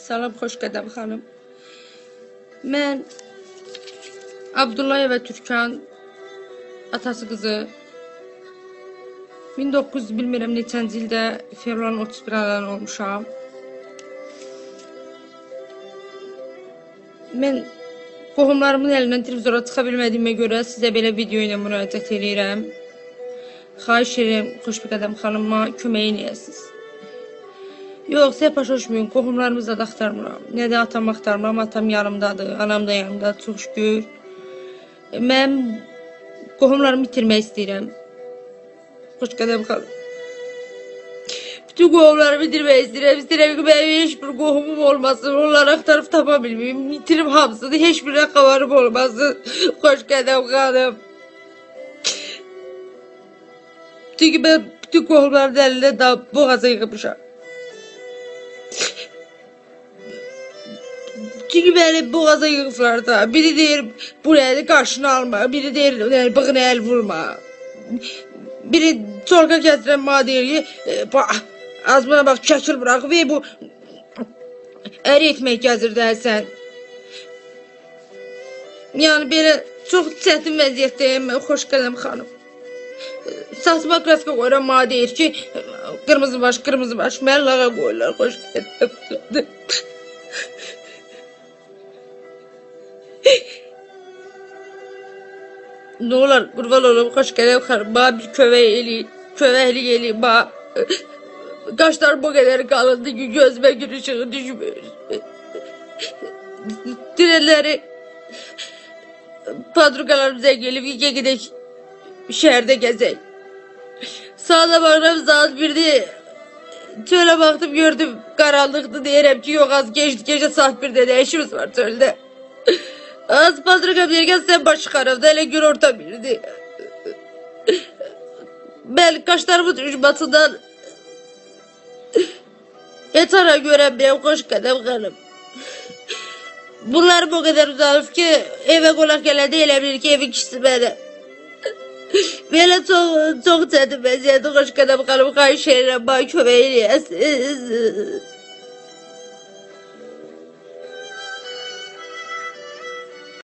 Salam Xoşqədəm xanım. Mən Abdullayeva Türkan atası qızı 1900 bilmirəm neçənci ildə fevralın 31 anadan olmuşam. Mən qohumlarımın əlindən televizora çıxa bilmədiyimə görə sizə belə video ilə müraciət edirəm. Xahiş edirəm Xoşqədəm xanıma kömək eləyəsiniz. Yox, səhv başa düşməyin, qohumlarımızla da axtarmıram. Nə də atamı axtarmıram, atam yanımdadır, anam da yanımdadır, çox şükür. Mən qohumlarımı itirmək istəyirəm. Xoşqədəm xanım. Bütün qohumlarımı itirmək istəyirəm. İstəyirəm ki, mənim heç bir qohumum olmasın. Onları axtarıb tapa bilməyim. İtirim hamısını, heç birinə xəbərim olmasın. Xoşqədəm xanım. Çünki mən bütün qohumlarımın əlində da boğaza yığmışam. Çünki beni boğaza yığıblar da. Biri deyir, bu nədir, qarşını alma. Biri deyir, bığına əl vurma. Biri çorka kəsdirən mənə deyir ki, az buna bax, kəkil bıraxıb, bu əri etmək gəzir sən. Yəni, belə çox çətin vəziyyətdəyim mən, Xoşqədəm xanım. Saçıma kraska qoyuram, mənə deyir ki, qırmızı baş, qırmızı baş, məni lağa qoyurlar, Xoşqədəm xanım. Nə olar, qurban olum, Xoşqədəm xanım, bana bir kömək eləyin, köməklik eləyin, bana. Qaşlarım o qədər qalındı ki, gözümə gün işığı düşmür. Dünənləri padruqalarım zəng eləyib ki, gedək şəhərdə gəzək. Saata baxıram, saat 1-dir. Çölə baxdım, gördüm, qaranlıqdır, deyirəm ki, yox, az gecdi, gecə saat 1-də nə işimiz var çöldə. Az padruqam deyirkən sən baş çıxarım da, elə gün orta birdi. Mən qaşlarımın düşmasından heç ara görəmirəm, Xoşqədəm xanım. Bunlarım o qədər uzanıb ki, evə qonaq gələndə elə bilir ki, evin kişisi mənəm. Belə çox, çox çətin vəziyyətdə Xoşqədəm xanım, xahiş edirəm, bana kömək eləyəsiniz.